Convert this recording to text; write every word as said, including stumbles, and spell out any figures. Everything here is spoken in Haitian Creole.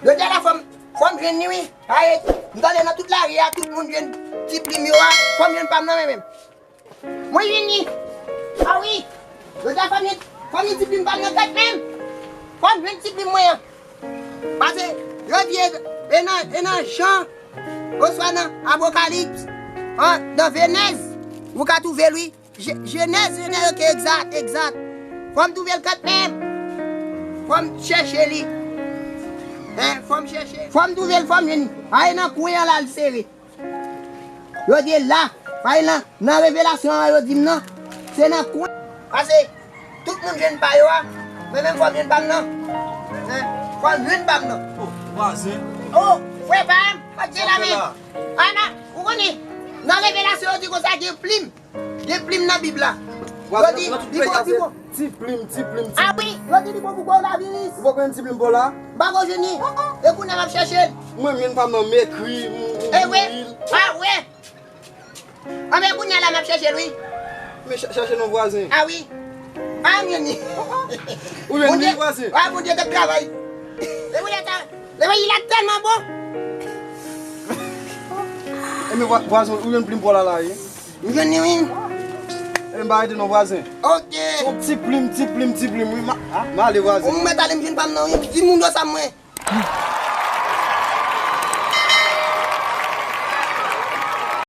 Jodi a la fò m, fò m jwenn li wi. Aye, m tande nan tout lari a, tout moun jwenn ti plim yo a, fò m jwenn pa m nan men menm. Mwen jwenn li. A wi. Jodi a fò m jwenn, fò m jwenn ti plim pa m nan tèt menm. Fò m jwenn ti plim mwen an. Paske yo di e, e nan, e nan Jan, oswa nan Apokalips, an, nan Venèz, ou ka twouve l wi. Je-, Jenèz, Jenèz, ok, egzat, egzat. Fò m twouve l kanmenm. Fò m chèche li. Hein, fò m chèche. Fò m twouve l, fò m jwenn li. Ay, nan kwen an la l sere. Yo di la. Ay, nan, nan revelasyon an, yo di m nan. Se nan kwen. Paske tout moun jwenn pa yo a. Mwen menm fò m jwenn pa m nan. Hein, fò m jwenn pa m nan. Oh, vwazen. Oh, frè pa m. Kòt je la men. Ana, ou konnen. Nan revelasyon, yo di konsa gen plim. Gen plim nan Bib la. Yo di, li bon, li bon. Ti plim, ti plim, ti plim. A wi, yo di li bon pou kòwonaviris. Ou poko jwenn ti plim pou la? M pako jwenn li. E kounye a m ap chèche l. Mwen menm pa m nan m ekri, m, m, e wi. A wi. Anben kounye a la m ap chèche l wi. Men ch-, chèche non vwazen. A wi. A m jwenn li. Ou jwenn li vwazen? A Bondye t ap travay. E kounye a ta, levanjil la tèlman bon. E men vwa-, vwazen, ou jwenn plim pou la la wi. M jwenn li wi. E m pa rete non vwazen. Ok. Yon ti plim, ti plim, ti plim wi. Ma, ma ale vwazen. Ou mèt ale m jwenn pa m nan wi. Di moun yo sa mwen.